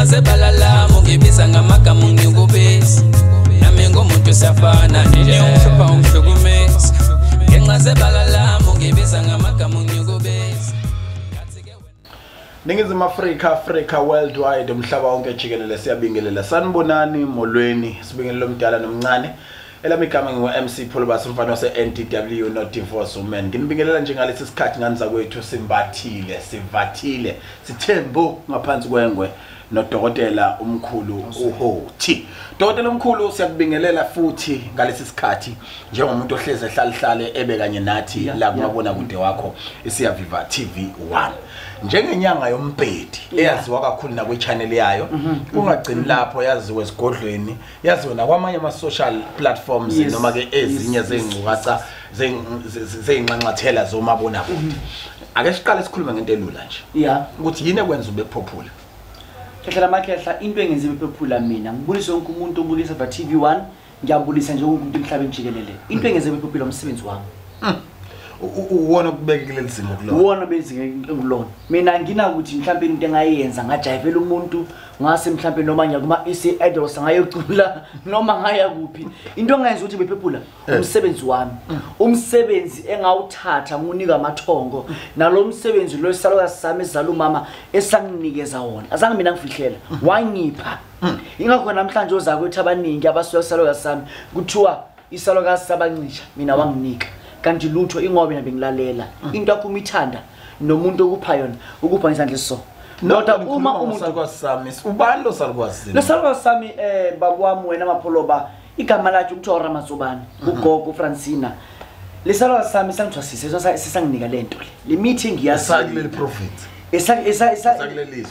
Ngenxa zebala lami ungibiza ngamagama ungikubisa. Nami ngumuntu siyafana nje ungihlupha ungihlukumeza. Ngenxa zebala lami ungibiza ngamagama ungikubisa. Ningizimu Afrika, Africa worldwide, umhlaba wonke jikelele siyabingelela. Sanibonani, molweni, sibingelele omdala nomncane. Elami igama ngingu MC Pholobas, umfana wase NDW, not divorce woman. Nginibingelela njengalesi sikhathi ngani zakwethu, simbathile, sivathile, sithembu ngaphansi kwengwe nodokotela umkhulu uHoti. Dokotela omkhulu, siyakubingelela futhi ngalesi sikhathi njengomuntu ohleze ehlalihlale ebe kanye nathi la kumabona kude wakho iSiyaviva TV 1. Njengenyanga yompedi eyaziwa kakhulu na kwi-channel yayo, ungagcini lapho, yaziwe esigodlweni, yaziwe nakwamanye ama social platforms noma ke ezinye zey'ngcukacha zey'nxanxathela zomabonakude. Ake siqale sikhulume ngento elula nje. Ukuthi yini ekwenza ube popular? Khehla lamakhehla, into engenza ibe popular mina, ngibulisa wonke umuntu obukisa pa TV 1, ngiyabulisa nje wonke umuntu emhlabeni jikelele. Into engenza ibe popular umsebenzi wami. Uwona ukubeka kuleli zinga kulona. Uwona bezinga kulona. Mina nginakuthi mhlawumbe into engayenza ngajayivela umuntu ngase mhlawumbe noma ngiya kuma EC Idols ngayocula noma ngaya kuphi. Into engayenza ukuthi bephepula umsebenzi wami. Umsebenzi engawuthatha ngunika amathongo nalo msebenzi lo isalokazi sami ezala umama esanginikeza wona. Azange mina ngifihlela, wangipha. Ingakho namhlanje ozakwethu abaningi abasuka isalokazi sami kuthiwa isalokazi sabancisha, mina wanginika. Kanti lutho ingoba mina bengilalela into yakho umithanda nomuntu okupha yona ukupha ngesandla so. Kodwa uma umuntu salukwazi sami, ubani lo salukwazi? Lo salukwazi sami baba wami wena Mapholoba, igama lakhe kuthiwa uRamatsobane, ugogo uFrancina. Le salukwazi sami sangithwasise sisanginika lento le. Le meeting ngiyazi. Esakuleli prophet. Esa esa esa Esakuleli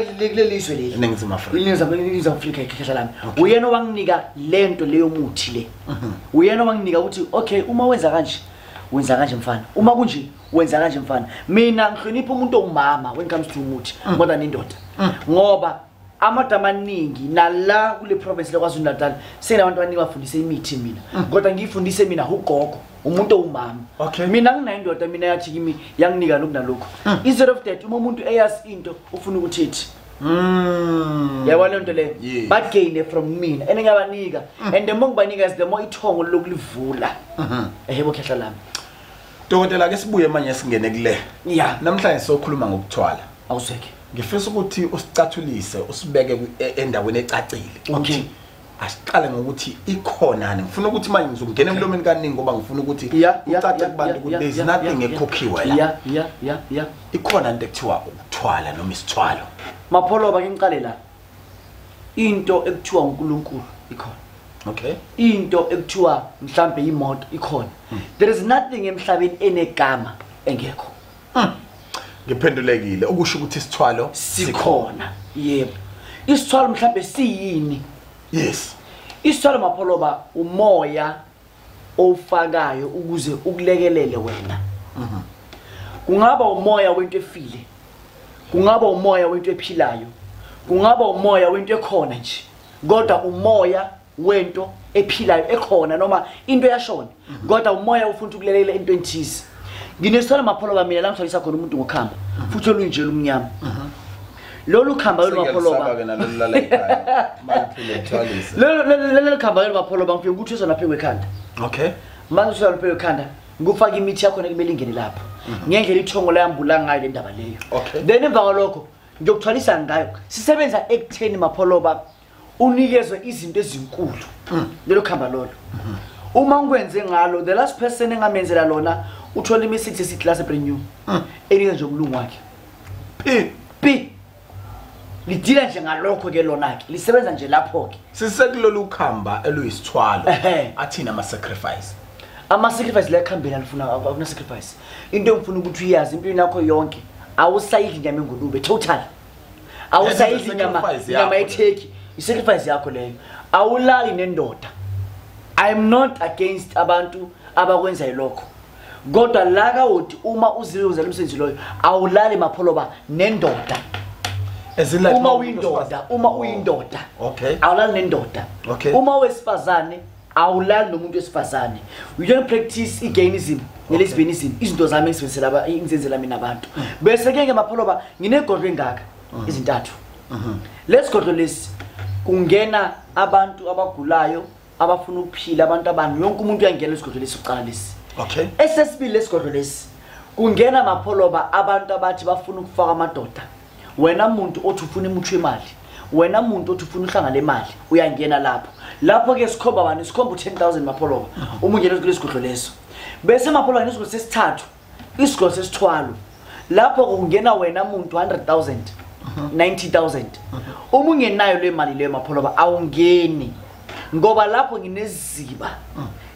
kuleli lizwe leli. ENingizimu Afrika. ENingizimu Afrika ikhehla lami. Uyena owanginika lento leyo muthi le. Uyena owanginika ukuthi okay uma wenza kanje wenza kanje mfana, uma kunje wenza kanje mfana. Mina ngihlonipha umuntu ongumama when it comes to umuthi more than indoda, ngoba amadoda amaningi nala kule province leKwaZulu Natal senabantu abaningi bafundise imithi mina, kodwa ngiyifundise mina ugogo umuntu owumama. Mina nginayo indoda, mina yathi kimi yanginika lokhu nalokhu. Instead of that uma umuntu eyazi into ufuna ukuthi ethi yabona lento leyo, but gain from mina and ngiyabanika, and the more ngibanika is the more ithongo lokulivula. Ehebo khehla lami. Dokotela, ke sibuye manje singene kule. Namhlanje sokhuluma ngokuthwala. Awuseke. Ngifisa ukuthi usicathulise, usibeke endaweni ecacile. Ukuthi asiqale ngokuthi ikhona ni. Ngifuna ukuthi manje ngizongena emlomeni kaningi ngoba ngifuna ukuthi ucace kubantu ukuthi there is nothing ekhokhiwe la. Ikhona into ekuthiwa ukuthwala noma isithwalo. Mapholoba, ke ngiqale la. Into ekuthiwa uNkulunkulu ikhona. Into ekuthiwa mhlambe imoto ikhona. There is nothing emhlabeni enegama engekho. Ngiphendulekile ukusho ukuthi isithwalo sikhona. Yebo. Isithwalo mhlambe siyini? Yes. Isithwalo Mapholoba umoya ofakayo ukuze ukulekelele wena. Kungaba umoya wento efile. Kungaba umoya wento ephilayo. Kungaba umoya wento ekhona nje. Kodwa umoya wento ephilayo ekhona noma into eyashona. Kodwa umoya ufuna ukulekelela into enthize. Nginesithwalo Mapholoba mina la ngithwalisa khona umuntu ngokhamba. Futhi olunje lumnyama. Lolu khamba lolu Mapholoba. Lolu khamba lolu Mapholoba ngifike ukuthi uzona phezu kwekhanda. Manje uzona phezu kwekhanda ngufaka imithi yakho kumele ingene lapho. Ngendlela ithongo layambula ngayo le ndaba leyo. Then emva kwalokho ngiyokuthwalisa ngayo. Sisebenza ekutheni Mapholoba unikezwe izinto ezinkulu. Lelo khamba lolo. Uma ngikwenze ngalo, the last person engamenzela lona uthola imi-6 class brand new. Enika nje umlungu wakhe. P P lidila nje ngalokho ke lona ke lisebenza nje lapho ke. Sisekulolu khamba eluyisithwalo. Athina ama sacrifice. Ama sacrifice la ekhambeni alifuna akuna sacrifice. Into engifuna ukuthi uyazi impilo yakho yonke awusayidli inyama engulube total. Awusayidli inyama yetheki. I sacrifice yakho leyo. Awulali nendoda. I'm not against abantu abakwenza lokho. Kodwa la kaWoti uma uzibuza umsebenzi loyo awulali Mapholoba nendoda. Uma uyindoda, uma uyindoda. Awulali nendoda. Uma wesifazane awulali nomuntu wesifazane. We don't practice i-gayism, ne-lesbianism, izinto zami engizenzela mina abantu. Bese ke ngeMapholoba nginegodlo engaka izintathu. Lesigodlo lesi kungena abantu abagulayo, abafuna ukuphila, abantu abani, yonke umuntu uyangena esigodlo lesi uqala lesi. Okay. Esesibili lesigodlo lesi kungena Mapholoba abantu abathi bafuna ukufaka amadoda. Wena muntu othi ufuna imuthi wemali, wena muntu othi ufuna uhlanga lemali, uyangena lapho. Lapho ke sikhomba bani? Sikhomba u10,000 Mapholoba uma ungena kulesigodlo leso. Bese Mapholoba nesigodlo sesithathu, isigodlo sesithwalo. Lapho kungena wena muntu 100,000, 90,000. Uma ungenayo le mali leyo Mapholoba awungeni. Ngoba lapho ngineziba.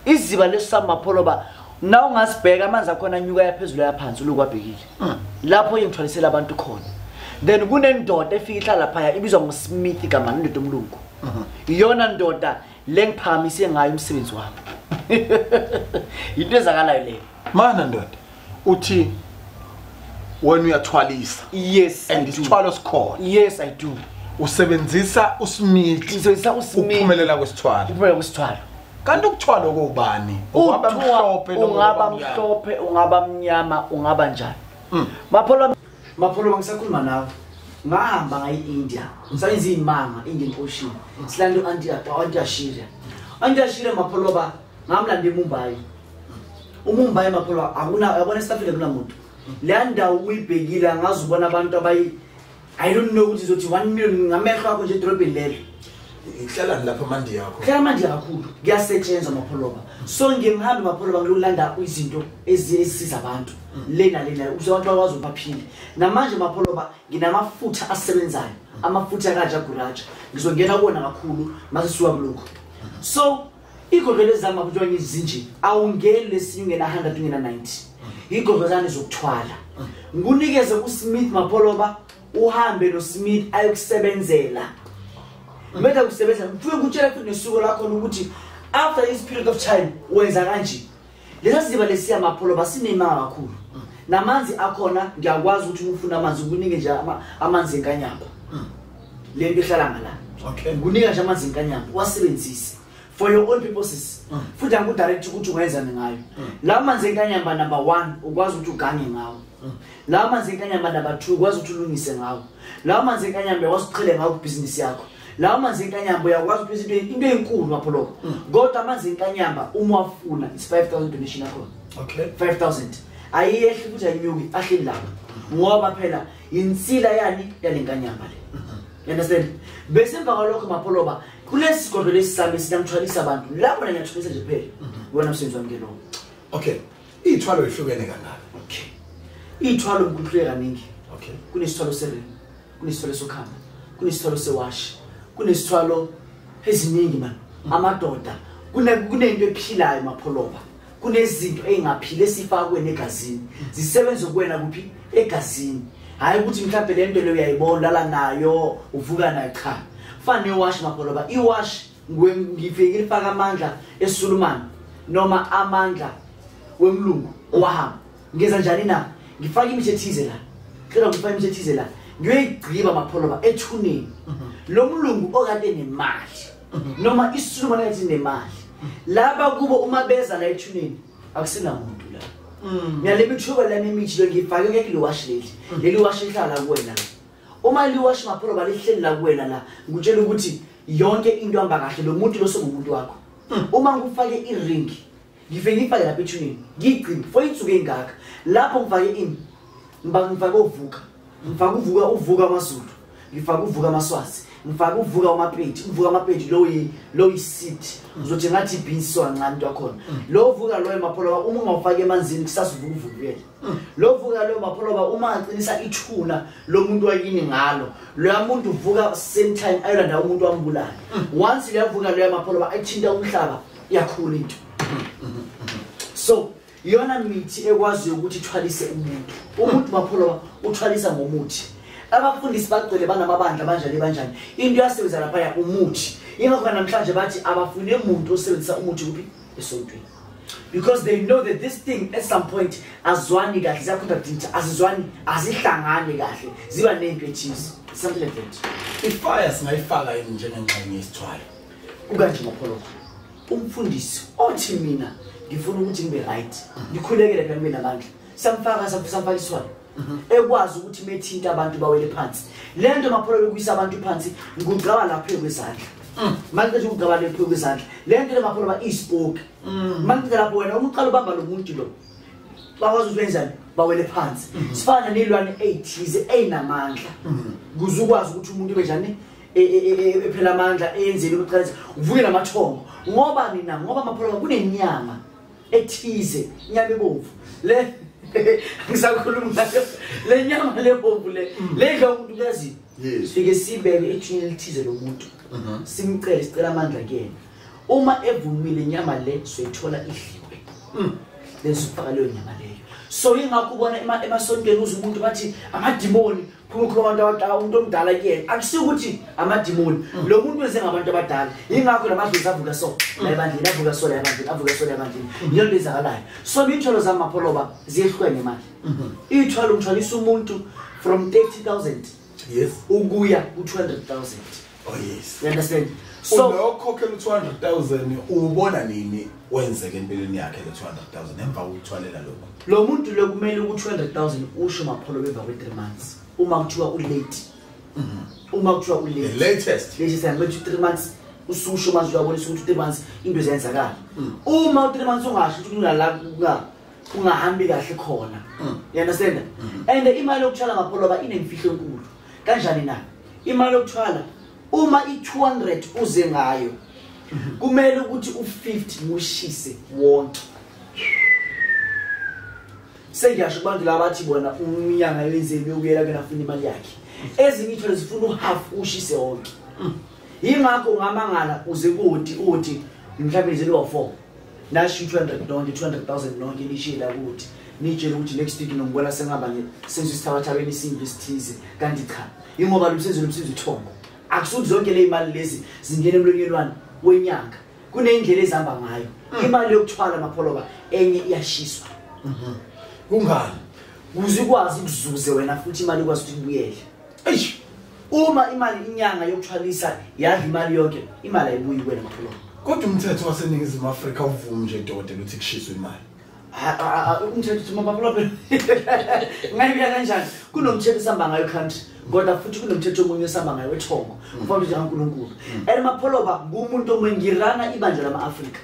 Iziba leso Mapholoba na ungasibheka amanzi akhona anyuka yaphezulu yaphansi ulokwabhekile. Lapho ngithwalisela abantu khona. Then kunendoda efika ihlala lapha ibizwa ngoSmith igama lendoda omlungu. Iyona ndoda lengiphakamise ngayo umsebenzi wami. Into ezakalayo leyo. Mana ndoda uthi wena uyathwalisa. Yes, and isithwalo sikhona. Yes, I do. Usebenzisa uSmith. Usebenzisa uSmith. Ukuphumelela kwesithwalo. Ukuphumelela kwesithwalo. Kanti ukuthwala okubani? Ungaba mhlophe noma ungaba mhlophe, ungaba mnyama, ungaba njani. Mapholoba Mapholoba ngisakhuluma nawe. Ngahamba ngayi India. Ngisayenza imanga Indian Ocean. Silanda uAnti Ashiria. Anti Ashiria Mapholoba ngamlanda eMumbai. uMumbai Mapholoba akuna yabona esitafile kunamuntu. Le ndawo uyibhekile ngazi ubona abantu abayi I don't know ukuthi izothi 1 million ngamehlo akho nje edrobheni lelo. Ihlala lapha mandi yakho. Hlala mandi kakhulu. Kuyasetshenzwa Mapholoba. So ngihambe Mapholoba ngilolanda izinto ezisiza abantu. Lena lena ukuze abantu bakwazi ukubaphila. Namanje Mapholoba nginamafutha asebenzayo. Amafutha kaJa Guraja. Ngizongena kuona kakhulu mase suka kulokho. So igodlo lezama kuthiwa ngizinje awungeni lesinye ungena 100 ungena 90. Igodlo zani zokuthwala. Ngunikeze uSmith Mapholoba uhambe noSmith ayokusebenzela. Meta kusebenza mfike kutshela futhi nesuku lakho ukuthi after this period of time wenza kanje. Lesa siziba lesiya Mapholoba sinemanga kakhulu. Namanzi akhona ngiyakwazi ukuthi ufuna amanzi ukunike nje amanzi enkanyamba. Lento ehlala ngala. Okay. Ngunika nje amanzi enkanyamba wasebenzise for your own purposes. Futhi angidirect ukuthi ungayenzani ngayo. La manzi enkanyamba number 1 ukwazi ukuthi ugange ngawo. La manzi enkanyamba number 2 ukwazi ukuthi ulungise ngawo. La manzi enkanyamba wasiqhele ngawo kubusiness yakho. La manzi enkanyamba uyakwazi ukuthi into enkulu Mapholoba. Kodwa amanzi enkanyamba uma wafuna it's 5000 donation yakho. Okay. 5000. Ayiyehli futhi ayinyuki ahleli lapha. Ngoba phela insila yani yalenkanyamba le. You understand? Bese emva kwalokho Mapholoba kulesi sigodlo lesi sami sinamthwalisa abantu. Lapho ngiyathwalisa nje kuphela. Wena umsebenzi wami ke lowo. Okay. Iy'thwalo ihlukene kangaka. Okay. Iy'thwalo kuhluke kaningi. Okay. Kunesithwalo sering, kunesithwalo sokhamba, kunesithwalo sewashi, kunesithwalo eziningi man. Amadoda kunento ephilayo Mapholoba. Kunezinto engaphile esifakwe negazini. Zisebenza kuwena kuphi? Egazini. Hayi ukuthi mhlawumbe le nto leyo uyayibona lala nayo uvuka nayo cha. Fana newash Mapholoba. Iwash ngifike ngifaka amandla eSulumane noma amandla wemlungu owahamba. Ngeza njani na? Ngifaka imithi ethize la. Ngicela ngifaka imithi ethize la. Ngiyoyigqiba Mapholoba ethuneni. Lo mlungu okade nemali noma iSulumane ethi nemali. Laba kubo uma beza la ethuneni akusina muntu la. Mina le mithuba lami imithi lo ngifake ngeke liwash leli. Leli wash lihlala kuwena. Uma liwash Mapholoba lihleli la kuwena la ngikutshela ukuthi yonke into hamba kahle lo muntu lo sengumuntu wakho. Uma ngikufake iring ngifike ngifake lapha ethuneni ngigcine for insuku engaka lapho ngifake ini ngifake uvuka ngifake uvuka uvuka amaZulu ngifake uvuka amaSwazi ngifake uvuka amapedi uvuka amapedi lo yi seed uzothi ngathi beans so kancane into yakhona lo vuka lo Mapholoba uma ungawufaki emanzini kusasa uvuka uvukele lo vuka lo Mapholoba uma aqinisa ithuna lo muntu wakini ngalo lo muntu uvuka same time ayolanda umuntu wambulala once liyavuka lo Mapholoba ayithinta umhlaba iyakhula into. So iyona mithi ekwaziyo ukuthi ithwalise umuntu. Umuntu Mapholoba uthwalisa ngomuthi. Abafundisi bagcwele banamabandla banjani banjani. Into yasebenza lapha umuthi. Ingakho namhlanje bathi abafune umuntu osebenzisa umuthi kuphi esontweni. Because they know that this thing at some point azwani kahle ziyacontradicta azizwani azihlangani kahle ziba nento ethize something like that. Ifire singayifaka yini njengengxenye yesithwalo? Kukanje Mapholoba. Umfundisi othi mina ngifuna ukuthi ngibe right ngikhulekele phela ngibe namandla samfaka samfaka isithwalo. Ekwazi ukuthi methinta abantu bawele phansi. Lento Mapholoba kuyisa abantu phansi ngugcaba lapha kwezandla. Manje nje ugcaba lapha kwezandla. Lento le Mapholoba ispoke. Manje lapho wena umqalo bamba lo muntu lo. Bakwazi ukwenzani? Bawele phansi. Sifana nelwane eyithize enamandla. Kuze ukwazi ukuthi umuntu benjani ephela amandla eyenzele ukuqalisa uvuke namathongo ngoba nina ngoba Mapholoba kunenyama ethize inyama ebomvu le ngisakhuluma ngayo le nyama lebomvu le ledla umuntu uyazi sifike sibeke ethuneni elithize lomuntu simcele sicela amandla kuyena uma evumile inyama le soyithola idliwe lesifaka leyo nyama leyo. So ingakho ubona emasontweni uze umuntu bathi amadimoni khulukhulu abantu abadala umuntu omdala kuyena akusiyo ukuthi amadimoni lo muntu wenze ngabantu abadala ingakho lamadlozi avuka so la ebandleni avuka so la ebandleni avuka so la ebandleni yiyo nto ezakalayo. So iy'thwalo zami Mapholoba ziyehlukene ngemali. Iy'thwalo ngithwalisa umuntu from 30,000 yes ukuya ku-200,000. Oh yes, you understand? So lokho 200,000 ubona nini wenzeke empilweni yakhe le 200,000 emva kokuthwalela lokho? Lo muntu lo kumele ku-200,000 usho Mapholoba emva kwe-3 months uma kuthiwa ulate. Uma kuthiwa ulate latest latest 3 months ususho manje uyabonisa ukuthi 3 months into ezenzakala. Uma u3 months ungasho ukuthi unala ungahambi kahle khona. You understand? And imali yokuthwala Mapholoba inemfihlo enkulu. Kanjani na? Imali yokuthwala uma i200 uze ngayo kumele ukuthi u50 mushise wonke. Sengiyasho kubantu laba bathi bona umnyanga yenzeni yokuyela kena afuna imali yakhe. Ezinye ithwalo zifuna uhalf ushise wonke. Yingakho ungamangala uze kuthi uthi mhlawumbe izelwa 4 nasho 200 nonke 200,000 nonke nishila ukuthi nitshela ukuthi next week nongibona sengihamba nge senze isithabathabeni isindlu esithize kanti cha ingoba lo msebenzi ithongo. Akusuthi zonke le imali lezi zingena emlonyeni wani wenyanga. Kunendlela ezihamba ngayo. Imali yokuthwala Mapholoba enye iyashiswa. Kungani? Ukuze ukwazi ukuzuze wena futhi imali ikwazi ukuthi ibuyele. Eish, uma imali inyanga yokuthwalisa yadla imali yonke, imali ayibuyi kuwena Mapholoba. Kodwa umthetho waseNingizimu Afrika uvuma nje dokotela ukuthi kushiswe imali. Umthetho uthi Mapholoba ngayibika kanjani? Kunomthetho esihamba ngayo country, kodwa futhi kunomthetho omunye esihamba ngayo wethongo. Kufanele ukuthi kaNkulunkulu. And Mapholoba ngumuntu omengirana ibandla lama-Afrika.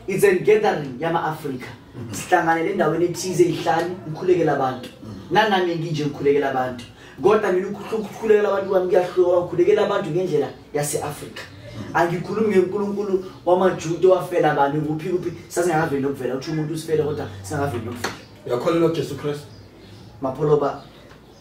It's a gathering yama-Afrika. Sihlanganele endaweni ethize ihlali ngikhulekela abantu. Nanami nginje ngikhulekela abantu. Kodwa mina ukukhulekela abantu kwami kuyahluka, ngikhulekela abantu ngendlela yase-Afrika. Angikhulumi ngenkulunkulu wamaJuda wafela abantu kuphi kuphi sasingakaveli nokuvela uthi umuntu usifele kodwa singakaveli nokuvela. Uyakholelwa kuJesu Kristu? Mapholoba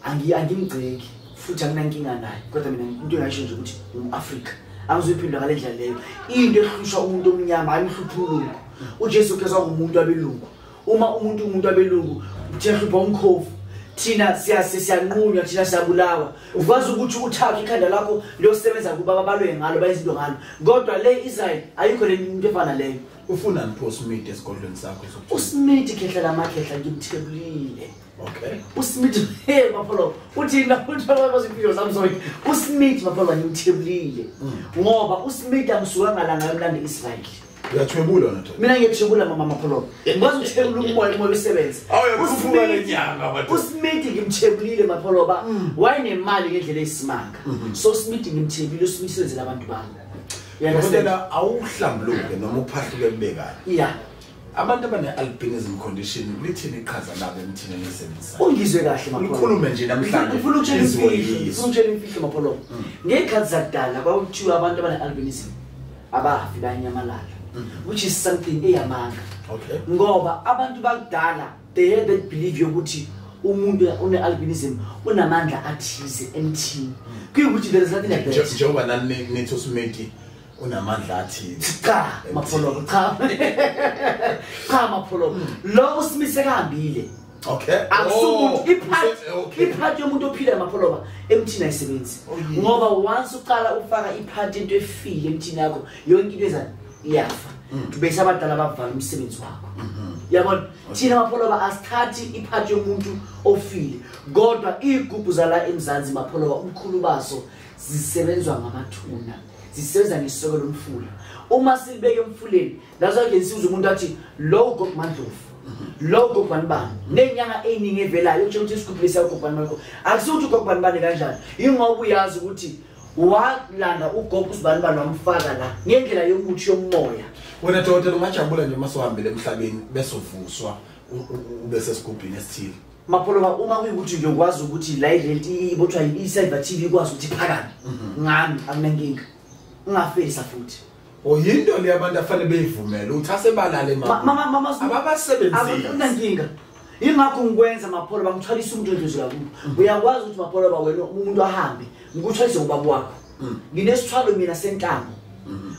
angimgceki futhi anginankinga naye kodwa mina into engayisho nje ukuthi umAfrika. Angizuyiphendula ngale ndlela leyo. Into ehlushwa umuntu omnyama ayimhluphi umlungu. uJesu Kristu wayengumuntu wabelungu. Uma umuntu wabelungu uthi umkhovu thina siyanqunywa thina siyabulawa. Ukwazi ukuthi uthathe ikhanda lakho liyosebenza kuba balwe ngalo bayizinto ngalo. Kodwa le Israel ayikho le into efana leyo. Ufunani pho uSmith esigodlweni sakho sokuthi? uSmith khehla lamakhehla ngimthebulile. Okay. uSmith hey Mapholoba uthi na uthola kwazimpilo zami zonke. uSmith Mapholoba ngimthebulile. Ngoba uSmith angisuka ngalanga yomlando Israel. Uyathwebula wena Thola. Mina ngiyathwebula mama Mapholoba. Ngikwazi ukuthwebula umoya usebenze. Awuyakhuphuka lenyanga madoda. uSmith ngimthebulile Mapholoba. Wayenemali ngendlela eyisimanga. So uSmith ngimthebulile uSmith senzela abantu bami. You understand? Dokotela awuhlambuluke noma uphahluke kubekani. Yeah. Abantu abane-albinism condition lithini iqhaza labo emthini eniyisebenzisayo? Ungizwe kahle Mapholoba. Ukhulume nje namhlanje. Ngifuna ukutshela Izwe imfihlo, yiso. ngifuna ukutshela imfihlo Mapholoba. Ngey'khathi zakudala kwakuthiwa abantu abane-albinism abafi bayanyamalala. Which is something eyamanga. Okay. Ngoba abantu bakudala they had that belief yokuthi umuntu one-albinism unamandla athize emthini. Kuyukuthi there is nothing like that. Njengoba nani nithi uSmith unamandla athize. Cha Mapholoba, cha. Cha Mapholoba. Lo uSmith sekahambile. Okay. Akusumuntu Okay. iphathi yomuntu ophila Mapholoba emthini ayisebenzi. Oh, yes. Ngoba once uqala ufaka iphathi into efile emthini yakho yonke into ezani iyafa. Bese abadala bavala umsebenzi wakho. Yabona thina Mapholoba asithathi iphathi yomuntu ofile kodwa igubhu zala eMzansi Mapholoba umkhulu bazo zisebenzwa ngamathuna. Zisebenza ngesoko lomfula. Uma silibeke emfuleni lazo ke sizwe umuntu athi lo ugogo Mandlovu. Lo gogo bani bani nenyanga eyiningi evelayo utsho ukuthi isigubhu lesiya ugogo bani bani. Akusuthi ugogo bani bani kanjani, ingoba uyazi ukuthi walanda ugogo usibani bani wamfaka la ngendlela yomuthi yomoya. Wena dokotela ungajabula nje masuhambile emhlabeni bese uvuswa ube sesigubhini esithile? Mapholoba, uma kuyikuthi ngiyokwazi ukuthi la i-reality ibotshwa i-Cyber TV ikwazi ukuthi iphakame ngami, akunankinga, ungafelisa futhi. Oyinto le abantu afanele beyivumele ukuthi asebalale mama ababasebenzisi. Akunankinga. Ingakho ngikwenza Mapholoba, ngithwalisa umuntu endluzula kubo. Uyakwazi ukuthi Mapholoba wena umuntu ahambe ngikuthwalise ngobaba wakho. Nginesithwalo mina sentambo.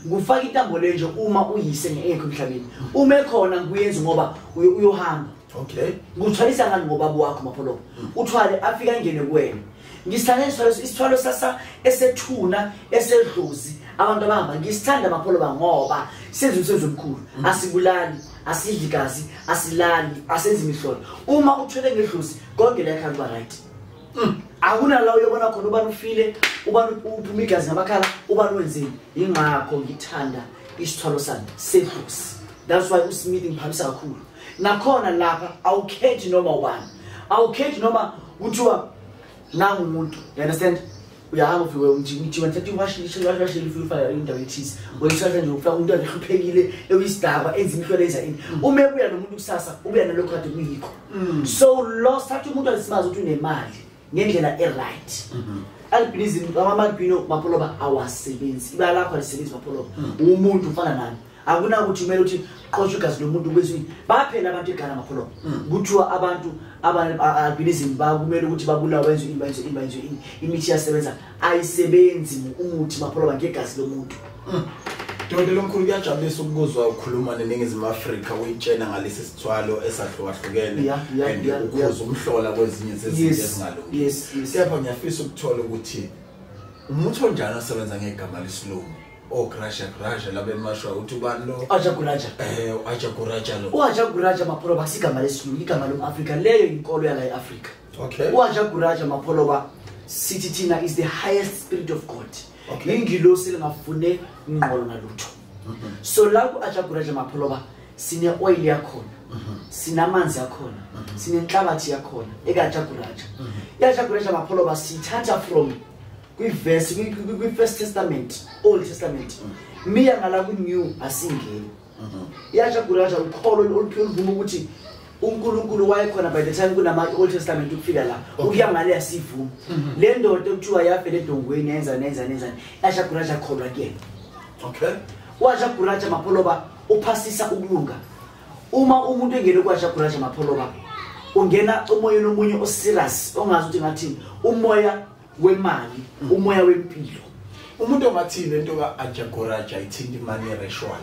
Ngufaka intambo le nje uma uyise ngekho emhlabeni. Uma ekhona ngikuyenza ngoba uyohamba. Okay. Ngikuthwalisa ngani ngobaba wakho Mapholoba? Uthwale afika ingene kuwena. Ngisithanda isithwalo sasa esethuna esedlozi abantu abahamba ngisithanda Mapholoba ngoba senza umsebenzi omkhulu. Asibulali, asidli gazi, asilali, asenzi imihlolo. Uma uthwele ngedlozi konke la ekhaya kuba right. Akuna la uyobona khona ubani ufile, ubani uphuma igazi ngamakhala, ubani wenzeni. Ingakho ngithanda isithwalo sami sedlozi. That's why uSmith ngiphamisa kakhulu. Nakhona lapha awukhethi noma ubani, awukhethi noma kuthiwa nangu umuntu, you understand? Uyahamba ufike umjiki wena washi ufika indawo ethize, uyithatha nje ufika umuntu ehluphekile eyisidakwa enza imihlolo enza ini. Uma ebuya nomuntu kusasa ubuya nalokho kade kuyikho. So lo sathu umuntu asimazi ukuthi unemali ngendlela e-right. Albinism ama-albino Mapholoba awasebenzi, ibala lakho alisebenzi Mapholoba. Umuntu ufana nami, akunakuthi kumele ukuthi qoshwe igazi lomuntu kwezwini. Baphela abantu eGhana Mapholoba, kuthiwa abantu aba-albinism bakumele ukuthi babulawe benziwe ini benziwe ini benziwe ini, imithi iyasebenza. Ayisebenzi umuthi Mapholoba ngegazi lomuntu. Dokotela omkhulu, kuyajabulisa ukuzwa ukhuluma neNingizimu Afrika uyitshena ngalesi sithwalo esahlukahlukene and ukhuza umhlola kwezinye zezinto ezingalungile. Kepha ngiyafisa ukuthola ukuthi umuthi onjani osebenza ngegama lesilungu ograsha grasha labe mashwa uthi ubani lo? Ajaguraja. Ajaguraja lo. Uajaguraja Mapholoba asigama lesilungu, igama lomAfrika, leyo inkolo yala eAfrika. Okay. Uajaguraja Mapholoba sithi thina is the highest spirit of God. Okay. Ingilosi lingafune ngqolo nalutho. So la ku-Ajaguraja Mapholoba sine oil yakhona, sinamanzi yakhona, sinenhlabathi yakhona eka-Ajaguraja. I-Ajaguraja Mapholoba siyithatha from kwi-verse kwi-First Testament, Old Testament. Miya ngala ku-New asingeni. I-Ajaguraja ukholo oluphiwe oluvuma ukuthi uNkulunkulu wayekhona by the time kunama Old Testament ukufika la. Ukuya ngale asivuma. Le ndoda ekuthiwa yafela edongweni yenza nenza nenza. I-Ajaguraja kholwa kuyena. Okay. U-Ajaguraja Mapholoba uphasisa ukulunga. Uma umuntu engene ku-Ajaguraja Mapholoba ungena umoyeni omunye oserious ongazi ukuthi ngathini, umoya wemali, umoya wempilo. Umuntu ongathini into ka-Ajaguraja ithinta money ritual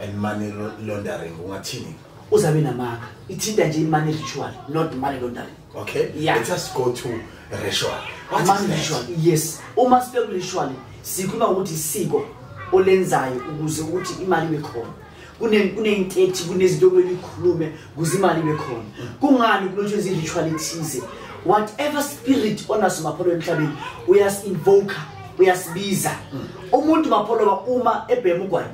and money laundering, ungathini? Uzabe namanga. Ithinta nje money ritual, not money laundering. Okay. Yeah. Let us go to ritual. What money is ritual? Yes. Uma sifika ku ritual sikhuluma ukuthi isiko olenzayo ukuze ukuthi imali ibe khona. Kuneyintethi, kunezinto okumele uyikhulume ukuze imali ibe khona. Kungani kulotshwe izi-ritual ethize? Whatever spirit onaso Mapholoba emhlabeni uyasi-invoke, uyasibiza. Umuntu Mapholoba uma ebhema ugwayi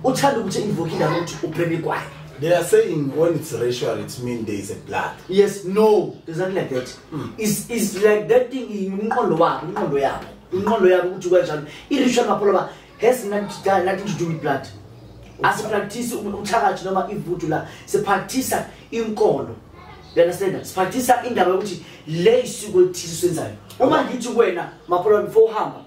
uthanda ukuthi invoke indaba yokuthi ubheme igwayi. They are saying when it's ritual, it means there is a blood. Yes, no, there's nothing like that. It's like that thing in umqondo wakho, umqondo yabo. Umqondo yabo ukuthi kanjalo. I-ritual Mapholoba has nothing to do with blood. Asipractice umthakathi noma ivudu la, sipractice inkolo. You understand? Sipractice indaba yokuthi le isiko elithize senzayo. Uma ngithi kuwena Mapholoba before uhamba,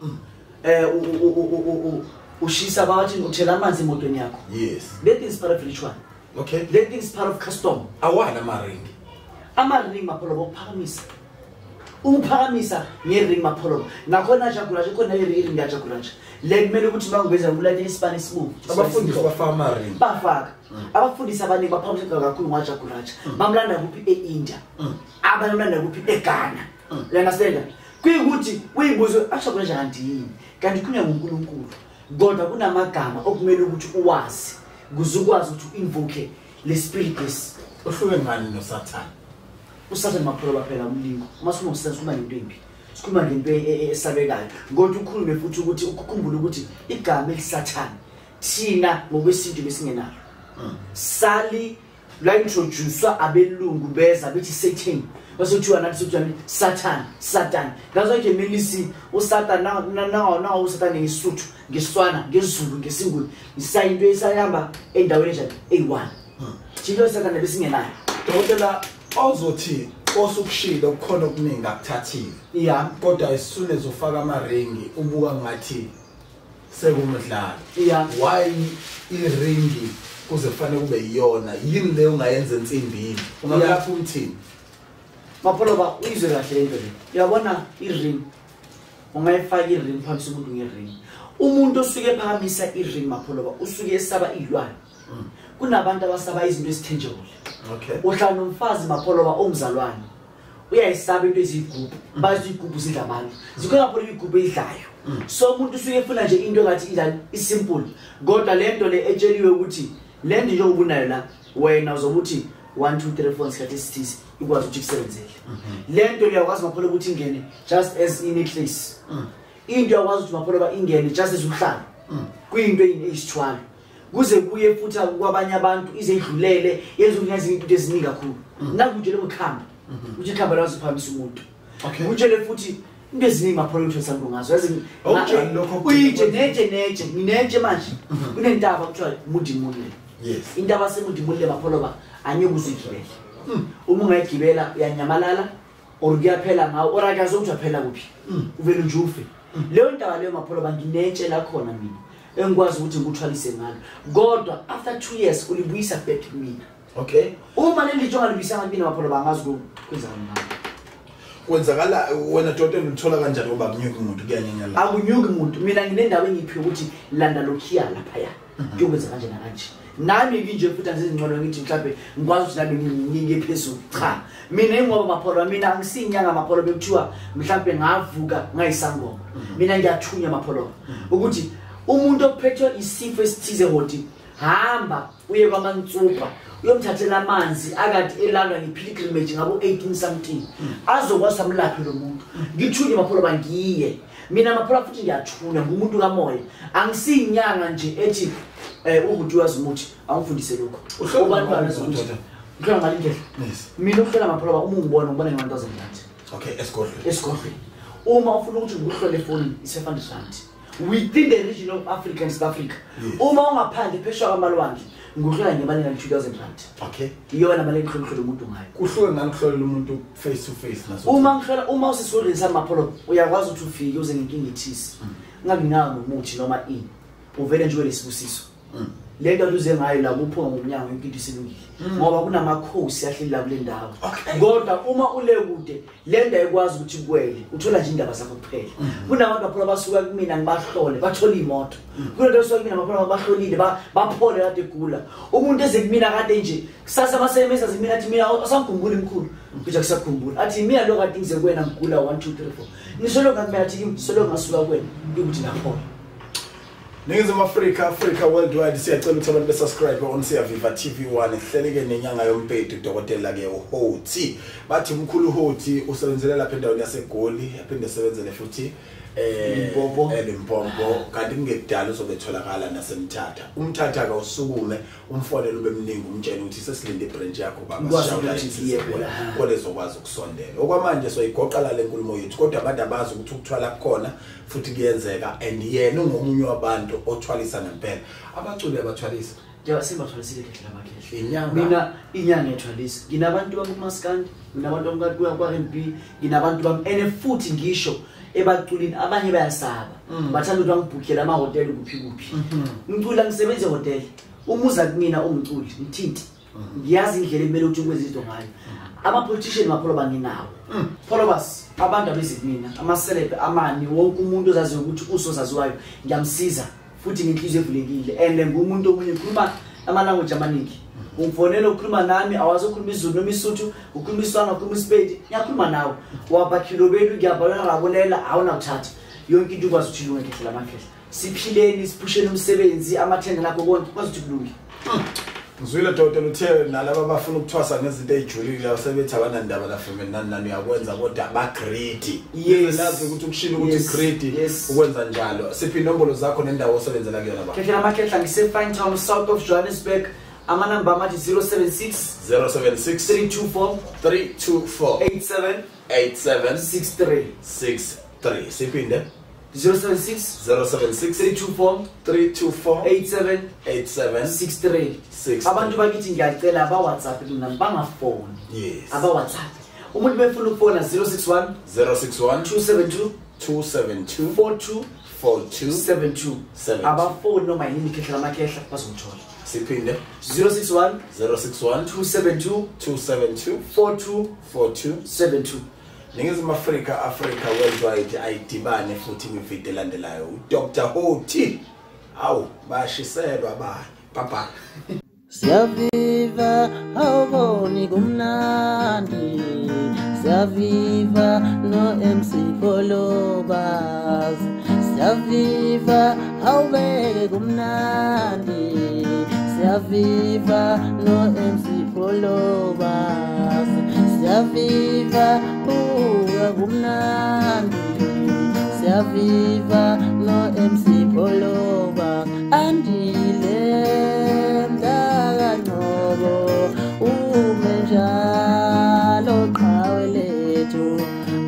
ushisa bathi uthela amanzi emotweni yakho. Yes. That is part of ritual. Okay. That is part of custom. Awana amaringi. Amaringi Mapholoba ukuphakamisa. Ukuphakamisa ngering Mapholoba. Nakhona Ajaguraja khona iring yaJaguraja. Le kumele ukuthi mangiveza ngikulayele isibani esibovu. Abafundisi bafaka amaringi. Bafaka. Abafundisi abaningi baphakamisa kakhulu ngoJaguraja. Bamlanda kuphi eIndia. Abamlanda kuphi eGhana. You understand? Kuyikuthi uyibuze Ajaguraja kanti yini? Kanti kunya ngoNkulunkulu. Kodwa kunamagama okumele ukuthi uwazi ukuze ukwazi ukuthi uinvoke le spirit lesi. Uhluke ngani noSathane? uSathane Mapholoba phela umlingo. Uma sikhuluma ngoSathane sikhuluma ngento embi. Sikhuluma ngento esabekayo. Kodwa ukhulume futhi ukuthi ukukhumbule ukuthi igama eliSathane thina ngokwesintu besingenalo. Sali La introduce abelungu beza bethi Satan. Base kuthiwa nathi sokuthiwa Satan, Satan. That's why ke melisi uSatan na uSatan ngeSuthu, ngeSwana, ngeZulu, ngeSinguni. Isayinto esayihamba endaweni enjani eyi-1. Thina uSatan besingenayo. Dokotela awuzothi osukushilo kukhona okuningi akuthathile. Yeah. Kodwa as soon as ufaka amaringi ubuka ngathi sekumdlalo. Yeah. Why iringi kuze kufanele kube iyona? Yini leyo ungayenza ensimbini? Ungakulapha umthini? Mapholoba uyizwe kahle lento le. Uyabona iring. Ungayifaka iring phambi umuntu ngering. Umuntu osuke ephakamisa iring Mapholoba usuke esaba izilwane. Kunabantu abasaba izinto ezitangible. Okay. Uhlala nomfazi Mapholoba omzalwane. Uyayisaba into eziyigubhu. Bazi igubhu zidla abantu. Zikhona lapho igubhu edlayo. So umuntu usuke efuna nje into engathi injani isimple. Kodwa lento le etsheliwe ukuthi le nto njengoba unayo la wena uzobuthi 1 2 3 4 isikhathi esithize ikwazi ukuthi kusebenzele. Le nto uyakwazi Mapholoba ukuthi ingene just as in a place. Into uyakwazi ukuthi Mapholoba ingene just as uhlala. Kuyinto eyisithwalo. Kuze kuye futhi kwabanye abantu ize idlulele yenze ukuthi izinto eziningi kakhulu. Nakutshele ukukhamba. Uthi ikhamba lazo phamisa umuntu. Okay. Utshele futhi into eziningi Mapholoba ukuthi santo ngazo. Yazi lokho uyitshe netshe nginetshe manje. Kunentaba kuthiwa Mudimule. Yes. Intaba seMudimule Mapholoba angeke uzigibele. Uma ungayigibela uyanyamalala or kuyaphela ngawo or akazi ukuthi aphela kuphi. Uvele nje ufe. Leyo ntaba leyo Mapholoba nginetshe la khona mina. Engikwazi ukuthi ngikuthwalise ngalo. Kodwa after 2 years ulibuyisa back kumina. Okay. Uma leli jonga libuyisa kumina Mapholoba angazi kwenzakala ngalo. Kwenzakala wena dokotela uthola kanjani ngoba akunyuki umuntu kuyanyanyala? Akunyuki umuntu. Mina nginendawo engiphiwe ukuthi landa lokhiya lapha ya. Kuyokwenza kanje nakanje. Nami nginje futhi angizingcono ngithi mhlawumbe ngikwazi ukuthi nami ngiye phezulu. Cha. Mina ingoba Mapholoba mina angisinyanga Mapholoba bekuthiwa mhlawumbe ngavuka ngayisangoma. Mina ngiyathunya Mapholoba ukuthi umuntu ophethwe isifo esithize hoti hamba uye kwaMantsupha uyomthathela amanzi akade elalwa nge-pilgrimage ngabo 18 something azokwazi amlaphe lo muntu. Ngithunye Mapholoba ngiye. Mina Mapholoba futhi ngiyathunya ngumuntu kamoya. Angisinyanga nje ethi ukuthi uyazi umuthi awumfundise lokho. Ubani bazokuthi ngihlola ngale ndlela. Mina ukuhlola Mapholoba uma ungibona ngibona nge-1000 rand. Okay, esigodlweni. Esigodlweni. Uma ufuna ukuthi ngikuhlole efonini i-700 rand. Within the region of Africa and South Africa. Uma ungaphandle phesheya kwamalwandle ngikuhlola ngemali engange 2000 rand. Okay. Iyona mali engihlola umuntu ngayo. Kuhluke ngani ukuhlola umuntu face to face naso? Uma ngihlola uma usesigodlweni sami Mapholoba uyakwazi ukuthi ufike uze ngenkinga ethise. Ungabi nomuthi noma ini. Uvele nje welesibusiso. Le nto uze ngayo la kuphuma ngomnyango yonke into isilungile. Ngoba kunamakhosi ahleli la kule ndawo. Kodwa uma ule kude le nto ayikwazi ukuthi kuwele uthola nje indaba zakho kuphela. Kunabantu Mapholoba basuka kumina ngibahlole bathola imoto. Kunento esuka kumina Mapholoba bahlolile baphole kade egula. Umuntu eze kumina kade nje kusasa amasemesa kumina athi mina asangikhumbuli mkhulu. Kuthi akusakhumbula. Athi mina lo kade ngize kuwena ngigula 1 2 3 4. Ngisolo ngakumina athi kimi solo ngasuka kuwena ukuthi ngaphola. Ningizimu Afrika, Africa worldwide siyacela ukuthi abantu besubscribe on Siyaviva TV1 ihleleke nenyanga yompethu dokotela ke uHoti. Bathi umkhulu Hoti usebenzele lapha endaweni yaseGoli, aphinde esebenzele futhi Limpopo. Limpopo kanti kungekudala uzobe etholakala naseMthatha. Umthatha ka usukume umfonele ube mningi umtshele ukuthi sesilinde ibranch yakho baba sishawula ezokwazi ukusondela. Okwamanje soyigoqa la lenkulumo yethu kodwa abantu abazi ukuthi ukuthwala kukhona futhi kuyenzeka and yena ungomunye wabantu othwalisa ngempela. Abaculi abathwalisa. Njengoba sibathwalisile ngendlela amakhehle. Inyanga. Mina inyanga ethwalisa. Nginabantu bami kumaskandi, nginabantu bami kwa-R&B, nginabantu bami ene futhi ngisho ebaculini abanye bayasaba. Bathanda ukuthi bangibhukhele amahhotela kuphi kuphi. Ngicula ngisebenze ehhotela. Umuza kumina ungiculi, ngithinte. Ngiyazi indlela ekumele ukuthi ukwenze izinto ngayo. Ama-politician Mapholoba nginawo. Pholobas, abantu abezi kumina, ama-celeb amani, wonke umuntu ozaziyo ukuthi usozaziwayo ngiyamsiza futhi ngenhliziyo evulekile. And ngumuntu omunye ukhuluma ama-language amaningi. Ungifonela ukhuluma nami, awazi ukukhuluma isiZulu noma isiSuthu, ukhuluma isiSwana, ukhuluma isiPedi, ngiyakhuluma nawe. Wabakhilobelu ngiyabhalana rabolela, awunakuthatha. Yonke into ukwazi ukuthi ilunge ngendlela amakhehla. Siphileni, siphusheni umsebenzi, amathenda nakho konke, kwazi ukuthi kulunge. Ngizwile dokotela uthe nalaba abafuna ukuthwasa ngezinto ezijulile asebethi abanandaba la family nani nani uyakwenza kodwa ba greedy. Yes. Nazi ukuthi ukushilo ukuthi greedy ukwenza njalo. Siphi inombolo zakho nendawo osebenzela kuyona baba? Khehla amakhehla ngise Fine Town South of Johannesburg. Amanamba amathi 076 076 324 324 87 87 63. 63. Siphinde. 076 076 324 324 87 87 63. 63. Abantu bakithi ngiyacela aba WhatsApp mina, bangafoni. Yes. Aba WhatsApp. Umuntu befuna ukufona 061 061 272 272 42 42 72. 72. Abafoni noma yini, ikhehla lamakhehla bazongithola. Siphinde. 061 061 272 272 42 42 72. Ningizimu Afrika, Africa worldwide, ayidibane futhi kwividiyo elandelayo. uDr Hoti, awu bashiselwa abanye. Bye bye. Siyaviva awuboni kumnandi, siyaviva no MC Pholobas, siyaviva awubeke kumnandi, siyaviva no MC Pholobas, siyaviva buka kumnandi, siyaviva no MC Pholobas. Andile mntakaNgcobo, ume njalo qhawe lethu.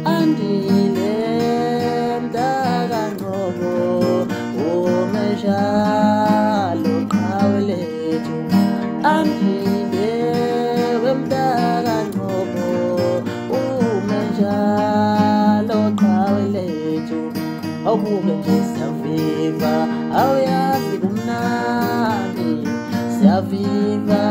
Andile mntakaNgcobo, ume njalo qhawe lethu. Andile wemntakaNgcobo, ume njalo qhawe lethu. Awubuke nje siyaviva, awuyazi kumnandi, siyaviva.